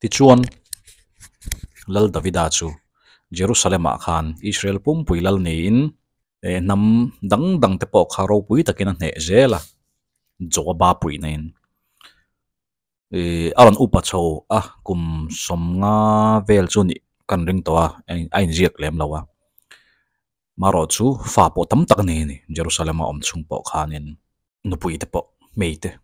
Tichuan, Lal Davida chu Jerusalem-ah khan Israel pumpui lal niin hnam dang dang te pawh kha ropui takin a hneh zel a, Joaba puihna-in. A rawn upa chho a, kum sawmnga vel chu nih kan ring tawh a, a inziak lem lo a. Marawh chu fa pawh tam tak a nei a ni, Jerusalem-a awm chhung pawh khanin nupui te pawh hmei te.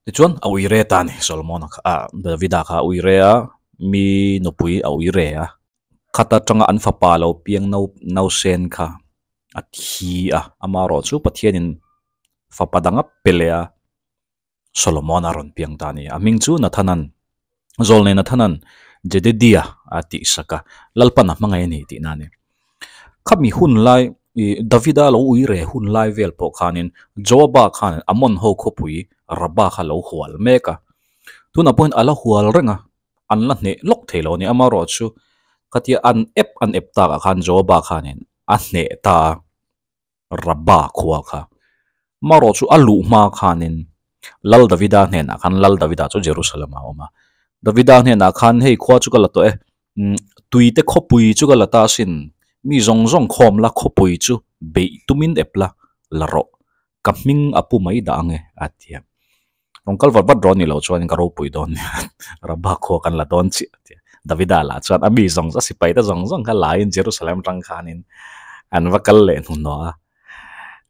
Tichuan a ui re ta a ni, Solomon-a kha ah Davida kha a ui re a, mi nupui a ui re a. Khata tanga an fapa lo piang no nausen kha a thi a, amarawh chu Pathianin fapa dang a pe leh a. Solomon a rawn piang ta a ni. A hming chu Nathanan, Zawlnei Nathanan Jededia a tihsak a, Lalpan a hmangaih a ni tihna a ni. Khami hun lai, Davida lo ui re hun lai vel pawh khanin Joaba khan Ammon ho khawpui Rabba kha lo hual mek a. Tunah pawhin a la hual reng a, an la hneh lawk thei lo a ni. Amaherawhchu khatia an ep an ep takah khan Joaba khanin a hneh ta a. Rabba khua kha. Marawh chu a luh hma khanin Lal Davida hnenah khan Lal Davida chu Jerusalem ah a awm a. Davida hnenah khan hei khua chu ka la tawh e, tuite khawpui chu ka la ta asin, mi zawng zawng khawm la khawpui chu beih tumin ep la, la rawh, ka hming a pu mai dah ang e a ti a. Rawn kal vat vat rawh ni lo chuan ka ropui dawn nia, Rabba khua kan la dawn chiah a ti a. Davida lah chuan a mi zawng zawng sipai te zawng zawng kha laiin Jerusalem atang khanin an va kal leh hnuhnawh a,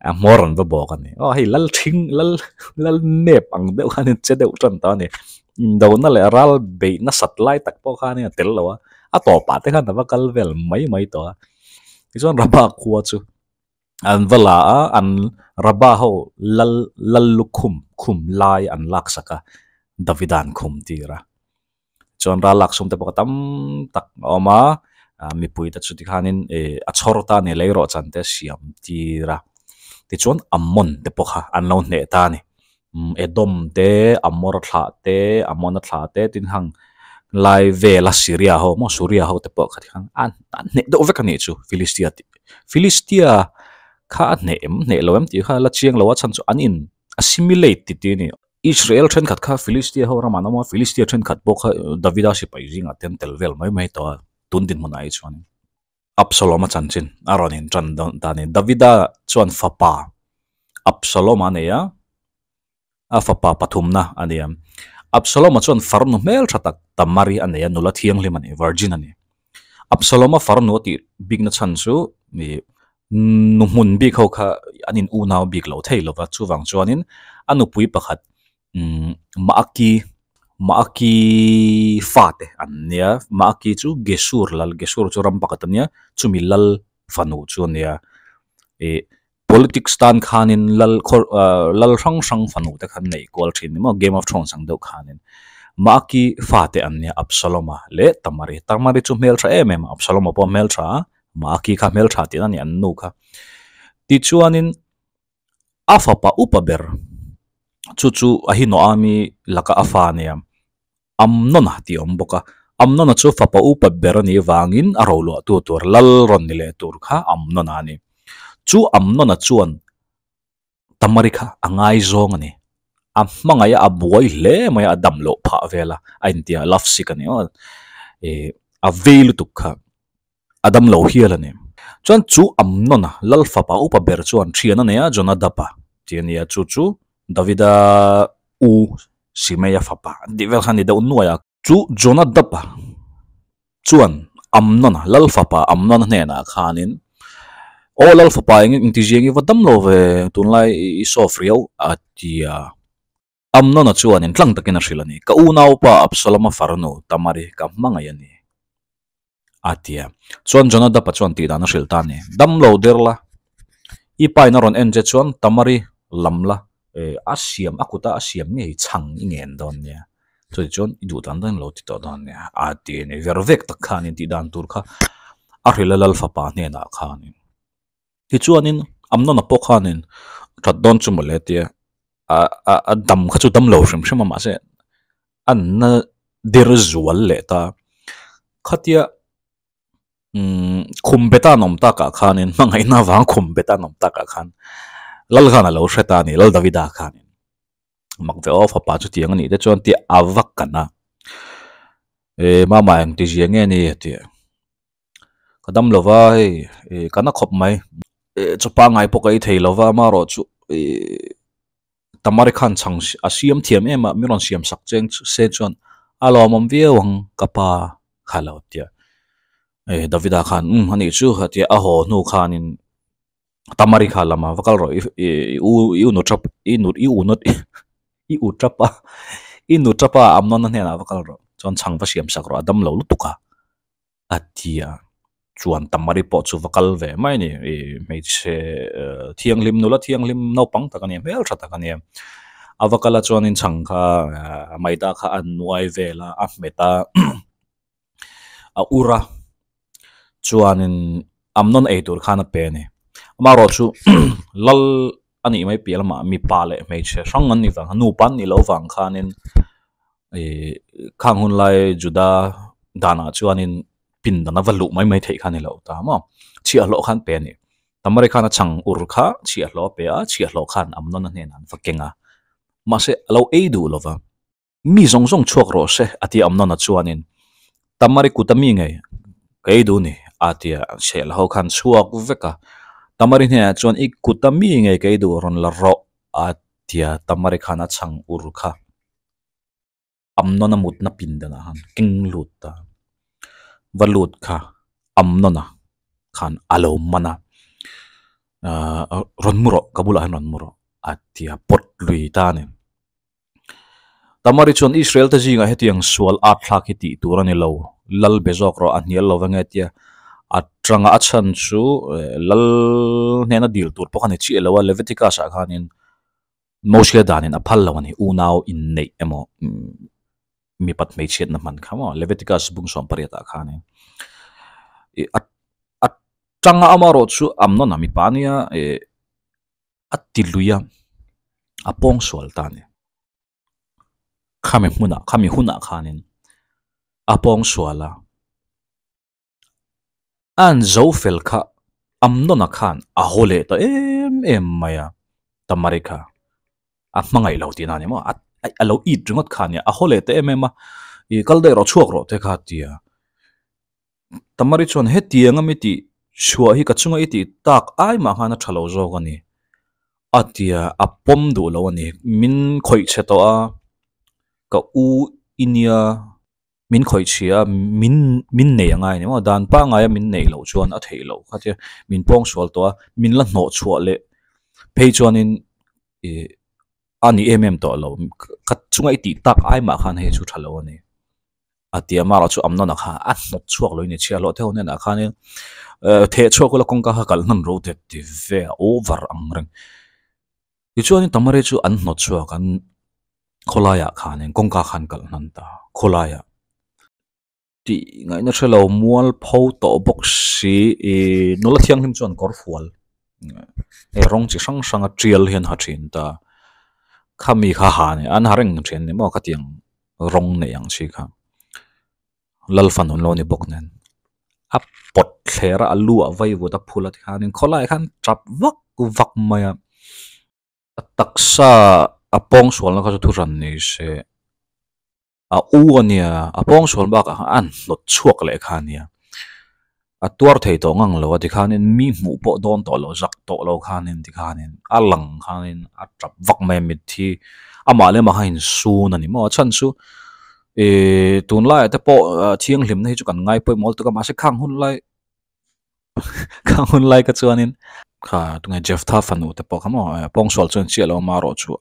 a hmawr an va bawk a ni. Aw hei lal thing lal lal nep ang deuh khanin che deuh tan tawh a ni. Indona leh ral beih nasat lai tak pawh khanin a tel lo a, a tawpah te khan a va kal vel mai mai tawh a. Tichuan Rabba khua chu An va la a, an Rabba ho lal lal lukhum khum lai an lak sak a, Davida an khum tir a. Chuan ral lak sum te pawh tam tak a awm a, mipui te chu tikhanin ih a chhawr ta a ni lei rawh chan te a siam tir a. Tichuan Ammon te pawh kha an lo hneh ta a ni. Edom te, Amor thlah te, Amona thlah te tin hang lai vela Syria ho maw Suria ho te pawh kha tikhan an an hneh deuh vek a nih chu Philistia tih Philistia kha a hneh em hneh lo em tih kha la chiang lo a chhan chu an in assimilate ti ti a ni. Israel thenkhat kha Philistia ho ramah an awm a, Philistia thenkhat pawh kha Davida sipai zingah te an tel vel mai mai tawh a tun dinhmunah hi chuan. Absalom-a chanchin a rawn intan dawn ta a ni. Davida chuan fapa Absalom-a a nei a, a fapa pathumna a ni a. Absalom-a chuan farnu hmeltha tak Tamari a nei a, nula thianghlim a ni, virgin a ni. Absalom-a farnu a tih bikna chhan chu ih nu hmun bik ho kha an in unau bik lo thei lova, chuvang chuanin a nupui pakhat umm Maaki Maaki fate an nia Maaki chu Gesur lal Gesur chu ram pakhat a nia chumi lal fanu chu a nia ih politics tan khanin lal khaw ah lal hrang hrang fanu te khan neih kual thin ni maw Game of Thrones ang deuh khanin Maaki fate an nia Absalom-a leh Tamari Tamari chu hmeltha em em a Absalom-a pawh hmeltha a Maaki kha hmeltha tihna a ni an nu kha tichuanin. A fapa upa ber chu chu Ahinoami laka a fa a nia, Amnona tih a awm bawk a. Amnona chu fapa upa ber a nih vangin a roluahtu tur lal rawn ni leh tur kha Amnona a ni. Chu Amnona chuan Tamari kha a ngaizawng a ni. A hmangaih a, a buai hle mai a, a dam loh phah vel a, a intia love sick a ni aw, ih a vei lutuk kha. A dam lo hial a ni. Chuan chu Amnona, lal fapa upa ber chuan thian a nei a, Jonadaba tih a ni a, chu chu Davida u Simeia fapa an tih vel kha a ni deuh nuai a. Chu Jonadaba chuan Amnona, lal fapa Amnona hnenah khanin, Aw lal fapa eng engtiziang i va dam lo ve, tunlai i soft riau a ti a. Amnona chuan intlang takin a hrilh a ni, Ka unaupa Absalom-a farnu Tamari ka hmangaih a ni, a ti a. Chuan Jonadab-a chuan tih dan a hrilh ta a ni, Dam lo der la, i pa in a rawn en che chuan Tamari lam la, a siam, a kuta a siam ngei chhang i ngen dawn nia, chutih chuan i duh dan dawn lo ti tawh dawn nia, a ti a ni. Ver vek tak khanin tih dan tur kha a hrilh a lal fapa hnenah khanin. Tichuanin Amnona pawh khanin that dawn chu mawle tia a a a dam kha chu dam lo hrim hrim a mahse a na der zual leh ta khatia umm khum beta an awm takah khanin hmangaihna avang khum beta an awm takah khan lal khan a lo hre ta a ni lal Davida khanin mak ve aw fapa chutiang a nih te chuan tia a va kan a. E mama eng ti zia nge ni a ti a. Ka dam lo va hei e ka na khawp mai. E chaw pangngai pawh ka ei thei lo va amaherawhchu e Tamari khan chhang a siam thiam em a mi rawn siam sak cheng se chuan a lawmawm viau ang ka pa kha lo ti a. E Davida khan umm a nih chu a ti a a haw hnu khanin Tamari kha lama va kal rawh i i u i u nu tap i nu i u nu i u tap a i nu tap a Amnona hnenah va kal rawh chuan chhang va siam sak rawh a dam lo lutuk a a ti a chuan Tamari pawh chu va kal ve mai a ni i hmeichhe thianghlim nula thianghlim naupang tak a ni a hmeltha tak a ni a a va kal a chuanin chhang kha maida kha a nuai vel a a hmet a. a ur a chuanin Amnon ei tur khan a pe a ni amaherawh chu lal a nih mai piah lamah mipa leh hmeichhe hrang an nih vang khan nupa an nih loh vang khanin ihh khang hun lai Juda danah chuanin pindan a va luh mai mai theih kha a ni lo ta maw chhiahhlawh khan pe a ni Tamari khan a chhang ur kha chhiahhlawh a pe a chhiahhlawh khan Amnon a hnenah an va keng a mahse a lo ei duh lo va. Mi zawng zawng chhuak rawh se, a ti a Amnona chuanin Tamari kut a mi ngei ka ei duh ni, a ti a, chhehla ho khan chhuak vek a. Tamari hnenah chuan I kut a mi ngei ka ei duh rawn la rawh, a ti a, Tamari khan a chhang ur kha. Amnona mutna pindanah khan keng lut ta. Va lut kha Amnona khan a lo man a, Aah rawn mu rawh, ka bulah hian rawn mu rawh, a ti a, pawt lui ta a ni. Tamari chuan Israel te zingah hetiang sual at thlak hi tih tur a ni lo, lal be zawk rawh a hnial lo vang e tia a tanga a chhan chu lal hnena dil tur pawh kha ni chiah lo a, Leviticus ah khanin Mosia danin a phal lo a ni, unau inneih emaw mipat hmeichhiatna hman kha maw Leviticus bung 18 ah khanin a tanga amaherawh chu Amnon-a mipa ania a ti lui a, a pawng sual ta a ni. Khami hmunah khami hunah khanin a pawng sual a, a an zo fel kha Amnona khan a haw leh ta em em mai a, Tamari kha a hmangaih lo tihna a ni maw, a lo it ringawt kha a nia, a haw leh ta em em a, ih kal daih rawh chhuak rawh te kha a ti a. Tamari chuan hetiang a mi tih chhuah hi ka chunga i tih tak ai mah khan a tha lo zawk a ni a ti a, a pawm duh lo a ni. Min khawih chhe tawh a, ka u i nia min khawih chhia a, min min nei a ngai a ni maw? Dan pangngaia min neih loh chuan a theih loh kha tia min pawng sual tawh a, min la hnawh chhuah leh phei chuanin ih a ni em em tawh lo. Ka chunga i tih tak ai mah khan hei chu tha lo a ni. A ti a, Mara chu Amnona kha a hnawt chhuak lo in i chhiah hlawh theuh hnenah khanin theh chhuak ula kawngka kha kalh hnan ro tep ti ve a over ang reng. Tichuanin Tamari chu an hnawt chhuak an khawlaiah khanin kawngka khan kalh hnan ta khawlaiah tih ngaihna hre lo mual pho tawh bawk si ih nula thianghlim chuan kawr fual hei rawng chi hrang hrang a tial hian ha thin ta khami kha ha a ni an ha reng thin a ni maw khatiang. Rawng neih ang chi kha lal fanu an lo ni bawk nen a pawt thler a a lu ah vai vut a phul a tikhanin khawlaiah khan tap vak vak mai a a taksa a pawng sualna kha chu thu hran ni se a u a nia a pawng sual bakah khan a hnawt chhuak leh kha a nia. A tuar thei tawh ngang lo a tikhanin mi hmuh pawh dawn tawh lo zak tawh lo khanin tikhanin a lang khanin a tap vak mai a mitthi amah leh amah kha insun a ni maw a chhan chu ihh tunlaiah te pawh thianghlimna hi chu kan ngai pawimawh lutuk a mahse khang hun lai khang hun lai kha chuanin kha tunge Jephthah fanu te pawh kha maw pawngsual chuan chiah lo amaherawh chu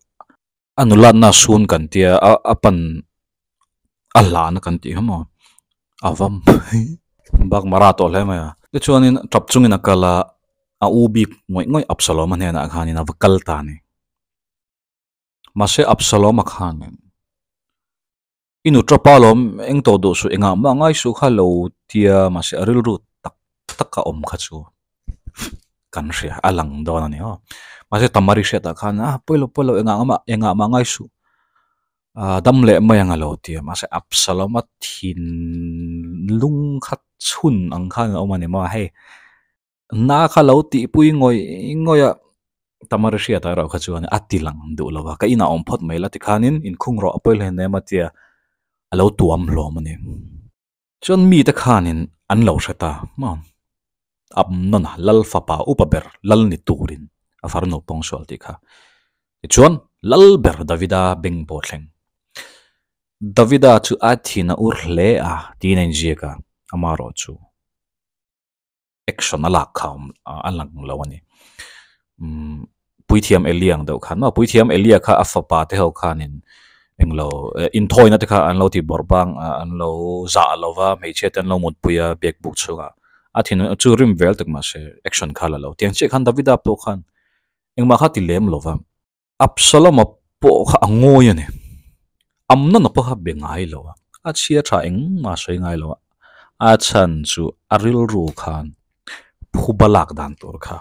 A nulatna sun kan tia a a pan a hlana kan tih kha maw a va bak mara tawh hle mai a tichuanin tap chungin a kal a a u bik ngawih ngawih Absalom-a hnenah khanin a va kal ta a ni mahse Absalom-a khanin I nu tapa lawm eng tawh duh suh engah mah ngai suh kha lo tia mahse a rilru tak tak a awm kha chu kan hria a lang dawn a ni aw mahse Tamari hriatah khan a pawilo pawilo engah mah engah mah ngai suh ah dam leh mai ang a lo tia mahse Absalom-a thinlung kha chhun ang khan a awm a ni maw hei. Na kha lo tihpui ngawih ngawih a, Tamari hriat erawh kha chuan a ti lang duh lo a, ka inah awm phawt mai la tikhanin inkhung rawh a pawi hleinem a tia a lo tuam hlawm a ni. Chuan mite khanin an lo hre ta maw? Amnona lal fapa upa ber lal ni turin a farnu pawngsual tih kha. Tichuan lal ber Davida beng pawh thleng. Davida chu a thin a ur hle a tiin a inziak a, amaherawhchu action a lak kha a lang lo a ni. Umm Puithiam Elia ang deuh khan maw Puithiam Elia kha a fapa te ho khanin englo inthawina te kha an lo ti bawrh bang a an lo zah lo va hmeichhia te an lo mutpui a biak buk chhungah a thin chu rim vel tak mahse action kha la lo. Tiang chiah khan Davida pawh khan engmah kha ti lem lo va. Absalom-a pawh kha a ngawi a ni. Amnon-a pawh kha be ngai lo a, a chhia tha engmah a sawi ngai lo a, a chhan chu a rilru khan phuba lak dan tur kha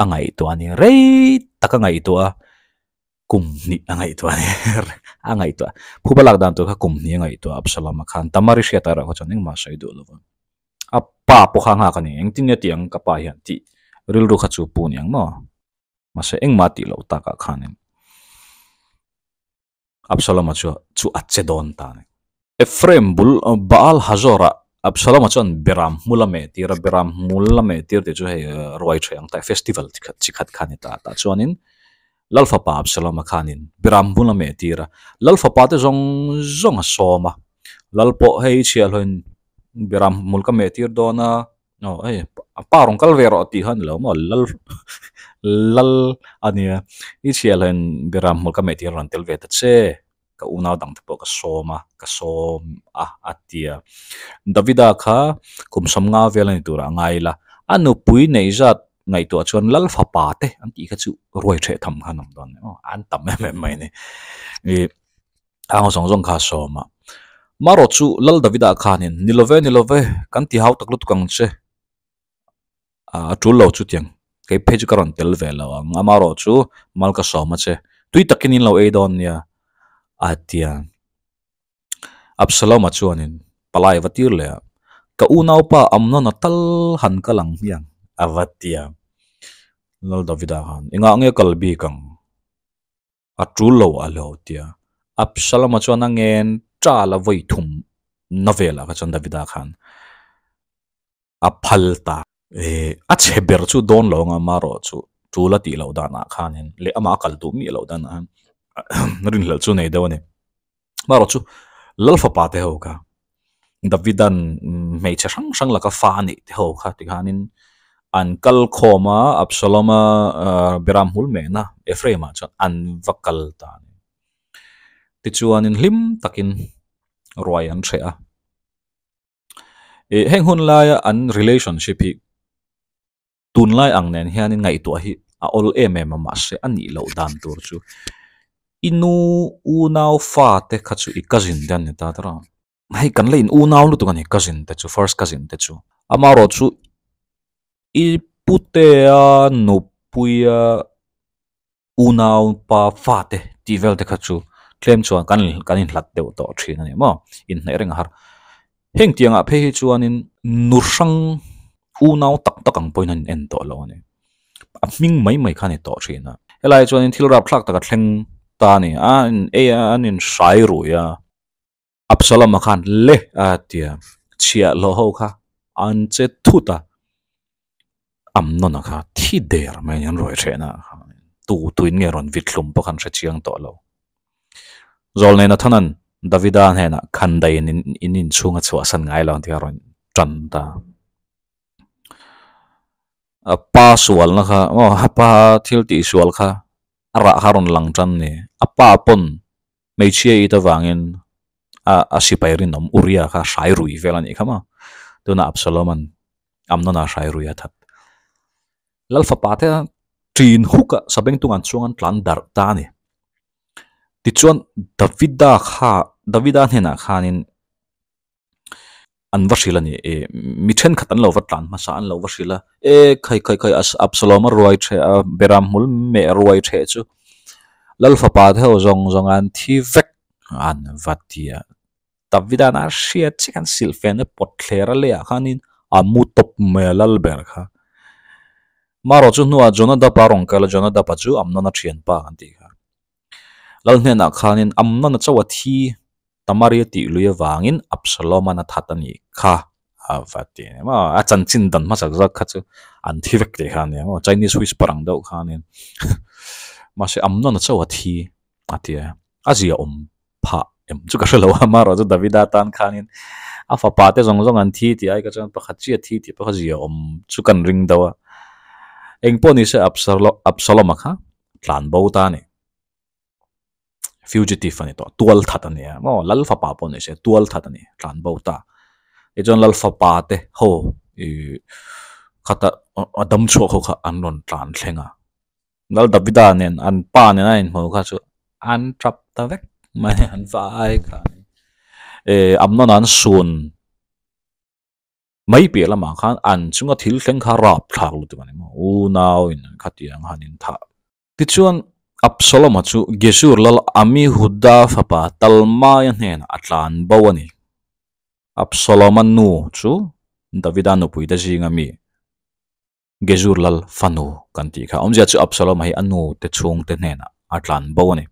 a ngaihtuah a ni. Rei tak a ngaihtuah a, kum hnih a ngaihtuah a ni. A ngaihtuah, phuba lak dan tur kha kum hnih a ngaihtuah Absalom-a khan. Tamari hriat erawh kha chuan engmah a sawi duh lo va. A pa pawh kha a nghak a ni, engtin nge tih ang ka pa hian tih rilru kha chu pu ni ang maw? Mahse engmah tih loh takah khanin Absalom-a chu chu a che dawn ta a ni. Ephraim bul Baal Hazor-ah Absalom-a chuan Beram hmul a meh tir a, Beram hmul a meh tir tih chu hei ruai ṭheh ang ta, festival chi khat chi khat kha a ni ta. Tah chuanin Lal fapa Absalom-a khanin Beram hmul a meh tir a, Lal fapa te zawng zawng a sawm a, Lal pawh hei chhiahhlawhin Beram hmul ka meh tir dawn a, Aw hei a pa rawn kal ve rawh tih kha a ni lo maw lal lal a nia i chhiah hlain Biram hmul ka meh tir rawn tel ve ta che ka unau dang te pawh ka sawm a ka sawm a a ti a Davida kha kum sawmnga vel a ni turah a ngai ila a nupui neih zat ngaihtuah chuan lal fapa te an tih kha chu ruai ṭheh tham khan awm dawn aw an tam em em mai a ni ih. Ang zawng zawng kha a sawm a. Marawh chu Lal Davida khanin, Ni love, ni love, kan ti hau tak lutuk ang che. A tul lo chutiang, kei phei chu ka rawn tel ve lo ang. Amarawh chu mal ka sawm a che, tui takin in lo ei dawn nia, a ti a. Absalom-a chuanin palai a va tir leh a, Ka unaupa Amnon-a tal han kal ang hmiang, a va ti a. Lal Davida khan, Engah nge kal bik ang? A tul lo a lo tia. Absalom-a chuan a ngen ṭal a vawi thum na velah kha chuan Davida khan a phal ta. Eh, a chhe ber chu dawn lo anga amarawh chu tul a tih loh danah khanin leh amah a kal duh miah loh danah khan rinhlelh chu nei deuh a ni. Amarawh chu Lal fapa te ho kha Davidan hmeichhe hrang hrang laka fa a neih te ho kha tikhanin an kal khawm a, Absalom-a Beram hmul mehna Ephraim-ah chuan an va kal ta a ni. Tichuanin hlim takin ruai an hreh a. Ih heng hun laia an relationship hi Tunlai ang nen hianin ngaihtuah hi a awl em em a mahse a nih loh dan tur chu i nu unau fa te kha chu i cousin te an ni ta tawrh a, hei kan la in unau lutuk a ni cousin te chu first cousin te chu amaherawh chu i putea nupuia unau pa fa te tih vel te kha chu tlem chuan kan kan inhlat deuh tawh thin a ni maw inhnaih reng a har heng tiangah phei hi chuanin nu hrang unau tak tak ang pawhin an en tawh lo a ni a hming mai mai kha a ni tawh thin a helai ah chuanin thil rapthlak tak a thleng ta a ni a an ei a an inhrai rui a. Absalom-a khan le a ti a, chhiahhlawh ho kha an che thut a, Amnon-a kha thi der mai a ni, an ruai hrehna ah khan tu tuin nge rawn vit hlum pawh khan hre chiang tawh lo. Zawlnei Nathan-a'n Davida hnenah khandaiin in inchhung a chhuahsan ngai lo ang tih kha a rawn tan ta. A pa sualna kha aw a pa thil tihsual kha a rah kha a rawn lang tan a ni, a pa pawn Hmeichhia it avangin a a sipai rinawm Uria kha hrai rui vel a nih kha maw? Tunah Absalom-a'n Amnon-a hrai rui a that. Lal fapa te ṭin huk a sabengtung an chuang an tlan darh ta a ni. Tichuan Davida kha Davida hnenah khanin an va hrilh a ni e mi thenkhat an lo va tlan hmasa an lo va hrilh a e khai khai khai Absalom a ruai theh a Beram hmul meh a ruai theh chu Lal fapa te ho zawng zawng an thi vek an va ti a David-a'n a hriat chiah khan silhfen a pawt thler a leiah khanin a mu tawp mai a lal ber kha marawh chu hnuah Jonadab-a rawn kal a Jonadab-a chu Amnon-a thianpa kan tih kha Lal hnenah khanin Amnon-a chauh a thi. Tamari a tih lui avangin Absalom-a'n a that a nih kha a va ti a ni maw? A chanchin dan hmasak zawk kha chu an thi vek tih kha a ni maw? Chinese whisper ang deuh khanin mahse Amnon-a chauh a thi a ti a, a zia awm phah em chu ka hre lo a, amaherawhchu Davida tan khanin a fapa te zawng zawng an thi tih ai kha chuan pakhat chiah thi tih pawh kha zia awm chu kan ring deuh a, engpawh ni se Absalom-a kha tlan bo ta a ni. Fugitive a ni tawh, tual that a ni a maw, lal fapa pawh ni se tual that a ni, tlan bo ta. Tichuan lal fapa te ho ih khata a dam chhuak ho kha an rawn tlan thleng a, Lal Davida nen an pa nen a inhmuh kha chu an tap ta vek mai an vai kha eh Amnon an sun mai piah lamah khan an chunga thil thleng kha rap thlak lutuk a ni maw, unau in khatiang han inthah. Tichuan, Absalom-a chu Geshur lal Amihuda fapa Talmaia hnenah a tlan bo a ni. Absalom-a nu chu Davida nupuite zinga mi Geshur lal fanu kan tih kha. Awmzia chu Absalom-a hi a nute chhungte hnenah a tlan bo a ni.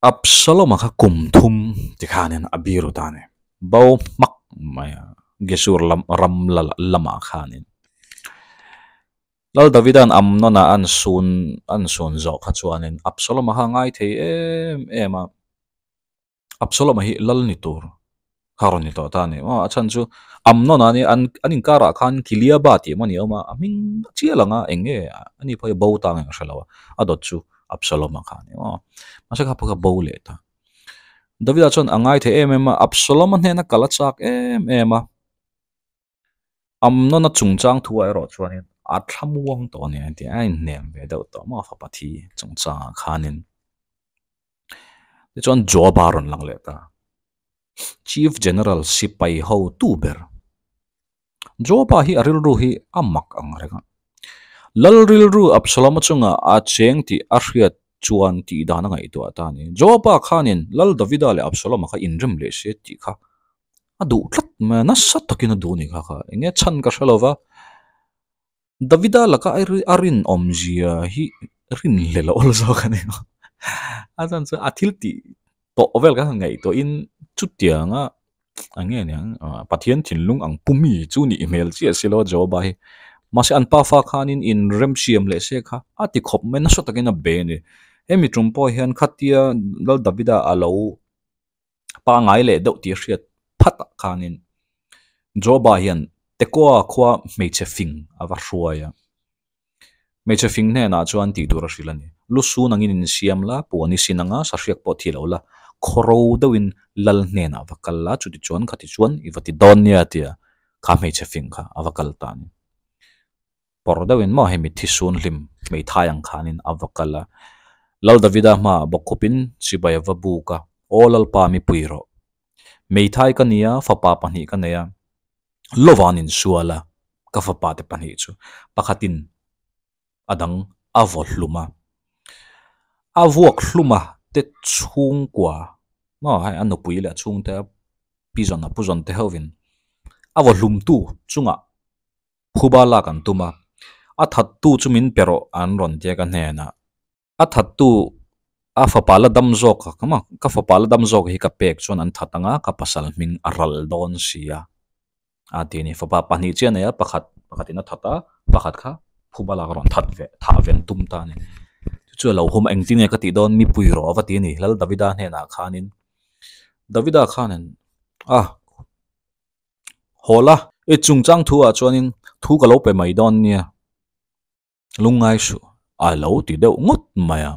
Absalom-a kha kum thum tikhanin a biru ta a ni. Bo hmak mai a, Geshur lam ram lamah khanin. Lal Davida'n Amnona an sun an sun zawh kha chuanin Absalom-a kha a ngai thei em em a, Absalom-a hi lal ni tur kha rawn ni tawh ta a ni. Aw a chhan chu Amnona nia an an inkarah khan Kiliaba tih emaw a ni awm a, a hming a chial ang a, eng nge a ni pawh hi bo ta ang eng hre lo a, a dawt chu Absalom-a kha a ni aw. Mahse kha pawh kha bo leh ta. Davida chuan a ngai thei em em a, Absalom-a hnena kal a chak em em a. Amnona chungchang thu ah erawh chuanin a thlamuang tawh a ni a ti a, a inhnem ve deuh tawh maw fapa thi chungchangah khanin. Tichuan Joaba a rawn lang leh ta, Chief General sipai hotu ber. Joaba hi a rilru hi a mak ang reng a, Lal rilru Absalom-a chungah a cheng tih a hriat chuan tih dan a ngaihtuah ta a ni. Joaba khanin Lal Davida leh Absalom-a kha inrem leh se tih kha A duh tlat mai a, nasa takin a duh a ni kha kha. Eng nge chhan ka hre lo va, Davida laka a rinawmzia hi rinhlelh a awl zawk a ni. A chhan chu a thil tih tawh vel kha ngaihtuahin chutianga eng nge niang Pathian thinlung ang pu mi chu nih hmel chiah si lo a Joba hi. Mahse an pafa khanin inremsiam leh se kha a ti khawp mai, nasa takin a be a ni. Hemi tum pawh hian khatia Lal Davida a lo pangai leh deuh tih a hriat phat ah khanin Joba hian Tekoa khua hmeichhe fing a va hruai a, hmeichhe fing hnenah chuan tih tur a hrilh a ni. Lu sun angin insiam la, puan i sin anga sahriak pawh thi lo la, khawro deuhin lal hnenah va kal la, chuti chuan khati chuan i va ti dawn nia tia kha hmeichhe fing kha a va kal ta a ni. Pawrh deuhin maw hemi thisun hlim hmeithai ang khanin a va kal a. Lal Davida hmaah bawkkhupin chibai a va buk a, Aw Lalpa mi pui rawh. Hmeithai ka nia, fapa pahnih ka nei a, Lova'n insual a, ka fapa te pahnih chu pakhatin a dang a vaw hlum a. A vuak hlum a te chhungkua maw hei a nupui leh a chhungte a pi zawn a pu zawn te hovin a vaw hlumtu chungah Phuba lak an tum a, a thattu chu min pe rawh an rawn tia ka hnenah. A thattu a fapa la dam zawk a, kama ka fapa la dam zawk hi ka pek chuan an that anga ka pasal hming a ral dawn si a, a ti a ni. Fapa pahnih chiah a nei a, pakhat pakhatin a that a, pakhat kha phuba lak a rawn that ve thah ve an tum ta a ni. Chu chu a lo hum a, engtin nge ka tih dawn mi pui rawh a va ti a ni. Lal Davida hnenah khanin Davida khanin a. Haw la, i chungchang thu ah chuanin thu ka lo pe mai dawn nia, lungngai suh a lo ti deuh ngawt mai a,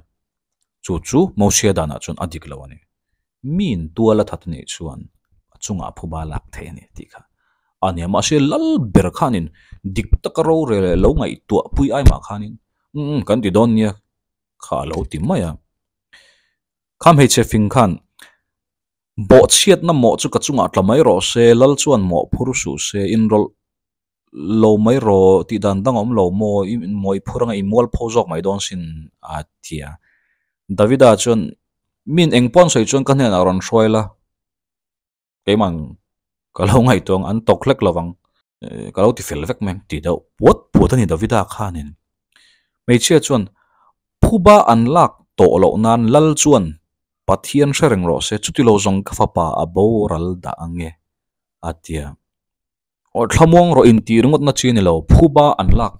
chu chu Mosia danah chuan a dik lo a ni. Miin tual a that anih chuan a chungah phuba lak thei a ni tih kha a nia. Mahse lal ber khanin dik taka rorel leh lo ngaihtuah pui ai mah khanin umm kan ti dawn nia kha a lo ti mai a. Kha hmeichhe fing khan Bawhchhiatna mawh chu ka chungah tla mai rawh se, Lal chuan mawh phur suh se, inrawlh lo mai rawh tih dan dang a awm lo maw, i mawi phur anga i mual pho zawk mai dawn sin a ti a. Davida chuan, Min eng pawn sawi chuan ka hnenah rawn hruai la, keimah ka lo ngaihtuah ang, an tawk hlek lo vang, ka lo ti fel vek mai ang ti deuh puat puat a ni Davida khanin. Hmeichhia chuan, Phuba an lak tawh loh nan Lal chuan. Pathian hre reng rawh se, chuti lo zawng ka fapa a boral dah ang e, a ti a. Aw thlamuang rawh intih ringawt na chi a ni lo, phuba an lak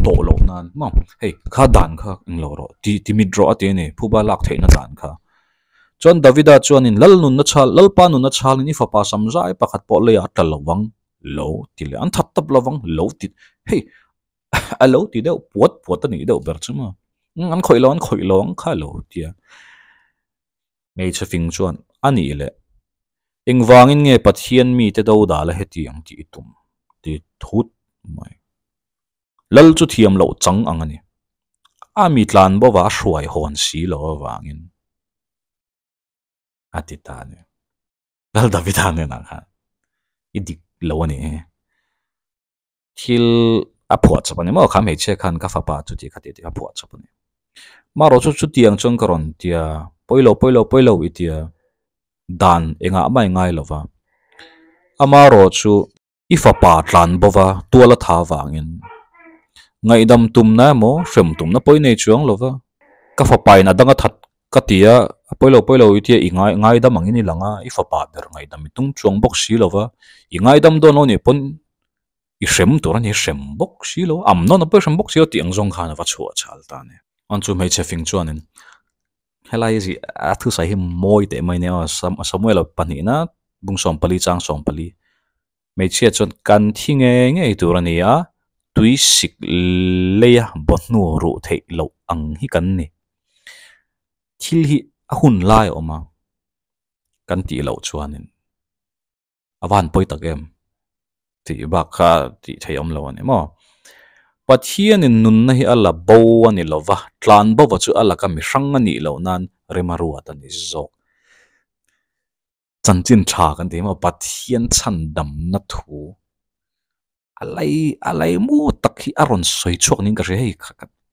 tawh loh nan maw hei kha dan kha eng lo rawh ti ti mit rawh a ti a ni, phuba lak theihna dan kha. Chuan Davida chuanin Lal nunna chhal, Lalpa nunna chhalin i fapa samzai pakhat pawh leiah a tla lo vang lo ti leh an that tawp lo vang lo ti hei a lo ti deuh puat puat a nih deuh ber chu maw an khawih lo an khawih lo ang kha a lo ti a. Hmeichhe fing chuan a nih leh engvangin nge Pathian mite do dal a heti ang tih i tum ti thut mai. Lal chu thiam loh chang ang a ni. A mi tlan bova a hruai hawn si lo avangin a ti ta a ni. Lal Davida hnenah khan i dik lo a ni. Thil a phuah chawp a ni maw? Kha hmeichhia khan ka fapa chu tih kha tih tih a phuah chawp a ni. Marawh chu chutiang chuan ka rawn tia pawilo pawilo pawilo i tia dan engah mah i ngai lo va. Amarawh chu i fapa tlan bova tual a tha vangin ngaihdam tumna emaw hrem tumna pawh i nei chuang lo va. Ka fapa in a dang a that Ka ti a, a pawilo pawilo i tia i ngai ngaidam angin i lang a, i fapa ber ngaihdam i tung chuang bawk si lo va, i ngaidam dawn lo nih pawn i hrem tur a ni, hrem bawk si lo, am nawn a pawh i hrem bawk si lo tih ang zawng khan a va chhuah chhal ta a ni. An chu hmeichhe fing chuanin helai hi a thusawi hi mawi teh mai nia aw, Samuel-a pahnihna bung 14 chang 14. Hmeichhia chuan kan thi ngei ngei tur a ni a, tui sik leia bawhnu ruh theih loh ang hi kan ni. Thil hi a hun lai a awm a, kan tih loh chuanin a va han pawi tak em tih bak kha tih theih awm lo a ni maw. Pathianin nunna hi a la bo a ni lo va, tlan bova chu a laka mihrang a nih loh nan rem a ruat a ni zawk. Chanchin tha kan tih maw Pathian chhan damna thu a lei a lei mu tak hi a rawn sawi chhuak niin ka hria hei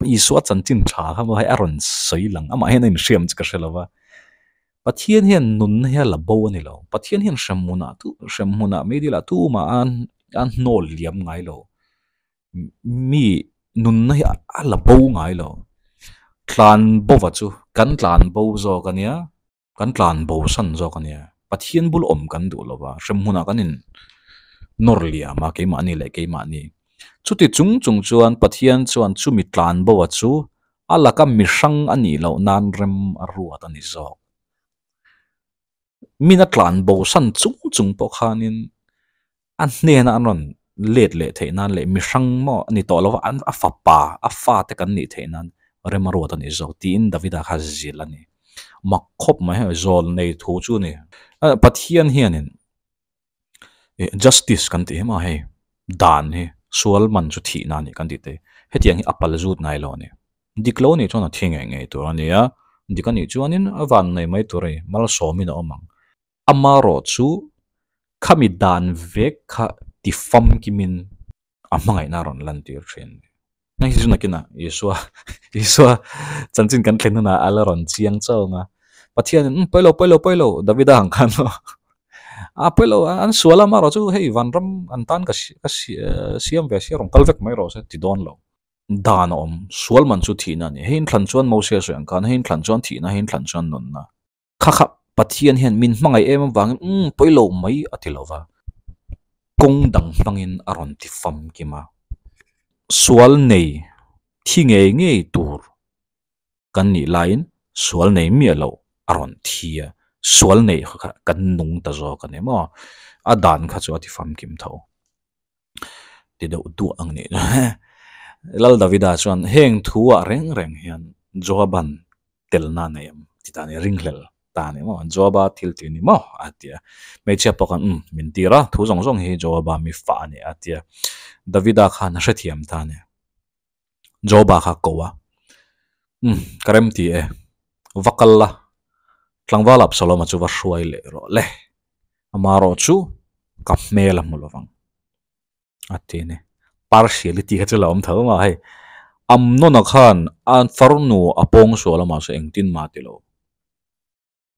Isua chanchin tha kha maw hei a rawn sawi lang amah hian a inhriam chu ka hre lo va Pathian hian nunna hi a la bo a ni lo Pathian hian hremhmunah tu hremhmunah meidil ah tumah a a hnawl liam ngai lo mi nunna hi a la bo ngai lo tlan bova chu kan tlan bo zawk a nia. Kan tlan bo san zawk a nia. Pathian bul awm kan duh lo va, hrem hmunah kan in nawr liam a, keimahni leh keimahni. Chuti chung chung chuan Pathian chuan chumi tlan bo a chu a laka mihrang a nih loh nan rem a ruat a ni zawk. Mina tlan bo san chung chung pawh khanin a hnena an rawn let leh theih nan leh mihrang maw a ni tawh lo va, an a fapa a fate kan nih theih nan rem a ruat a ni zawk tiin Davida kha zilh a ni. Mak khawp mai hei zawl nei thu chu a ni. Pathian hianin justice kan tih hi maw hei dan hi sual man chu thihna a ni kan tih te hetiang hi a pal zut ngai lo a ni. Dik lo nih chuan a thi ngei ngei tur a ni a, dik a nih chuanin a van nei mai tur a ni, malsawmin a awm ang. Amarawh chu khami dan vek kha ti famkimin a hmangaihna a rawn lantir thin. Hei hi chu nakinah Isua Isua chanchin kan thlen hunah a la rawn chiang chauh ang a. Pathianin umm pawi lo pawi lo pawi lo Davida ang khan a pawi lo an sual a amarawh chu hei vanram an tan ka ka siam ve sia rawn kal vek mai rawh se ti dawn lo. Dan a awm sual man chu thihna a ni. Hei inthlan chuan Mosia sawi ang khan hei inthlan chuan thihna hei inthlan chuan nunna. Kha kha Pathian hian min hmangaih em avangin umm pawi lo mai a ti lo va, kawng dang hmangin a rawn ti famkim a. Sual nei thi ngei ngei tur kan nih laiin sual nei miah loh a rawn thi a, sual nei kha kha kan nung ta zawk a ni maw? A dan kha chu a ti famkim tho. Ti deuh duah ang nih Lal Davida chuan heng thu ah reng reng hian Joaban telna a nei em ti ta ni ringhlel ta ni maw Joaba thil tih ni maw a ti a hmeichhia pawh khan umm min tir a thu zawng zawng hi Joaba mi fah a ni a ti a Davida khan a hrethiam ta a ni Joaba kha ko a umm ka rem ti e va kal la tlangval Absalom-a chu va hruai leh rawh le amarawh chu ka hmel a hmu lovang a ti a ni partiality kha chu la awm tho a hei Amnona khan a farnu a pawng sual a mahse engtin mah ti lo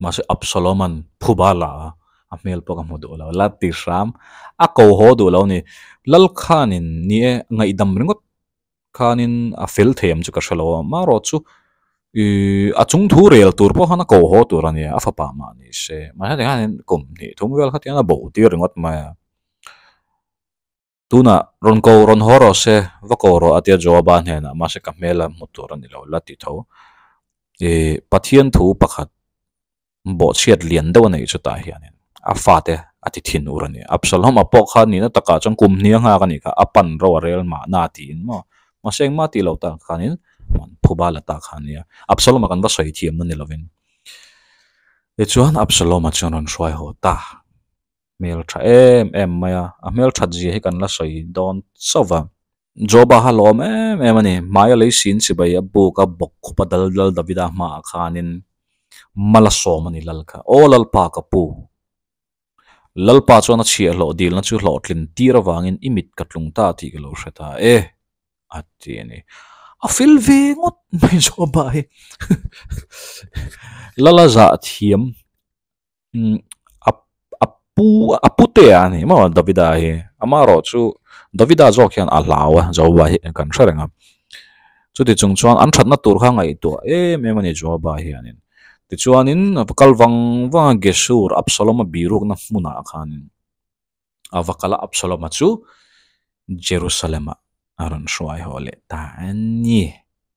mahse Absalom-a'n phuba la a a hmel pawh ka hmu duh lo la ti hram a ko haw duh lo a ni lal khanin ni e ngaihdam ringawt khanin a fel thei ang chu ka hre lo a marawh chu. Ih a chung thu rel tur pawh khan a ko haw tur a nia, a fapa mah ni se. Mahse tikhan kum hnih thum vel kha tiang a bo tir ringawt mai a. Tunah rawn ko rawn haw rawh se, va ko rawh a tia Joaba hnenah mahse ka hmel a hmu tur a ni lo la ti tho. Ih Pathian thu pakhat bawhchhiat lian deuh a neih chutah hianin a fate a ti thin ur a ni. Absalom-a pawh kha nihna takah chuan kum hnih a nghak a nih kha, a pan ro a rel mahna tiin maw. Mahse engmah tih loh tak khanin phuba la ta kha a nia. Absalom-a kan va sawi thiamna ni lovin. Tichuan Absalom-a chuan rawn hruai haw ta. Hmel tha em em mai a, a hmel that zia hi kan la sawi dawn chauh va. Joba kha lawm em em a ni, hmaia lei sin chibai a buk a bawk khup a dal dal Davida hmaah khanin mal a sawm a ni lal kha, Aw Lalpa ka pu, Lalpa chuan a chhiahhlawh dilna chu hlawhtlin tir avangin i mit ka tlung ta tih ka lo hre ta e, a ti a ni. A fel ve ngawt mai Joba hi Lala zah thiam. A a pu a pu te a ni maw Davida hi amaherawh chu Davida zawk hian a hlau a Joaba hi kan hre reng a chuti chung chuan an thatna tur kha ngaihtuah em em a ni Joaba hianin tichuanin a va kal vang vang a Gesur Absalom-a birukna hmunah khanin a va kal a Absalom-a chu Jerusalem-ah a rawn hruai haw leh ta a ni.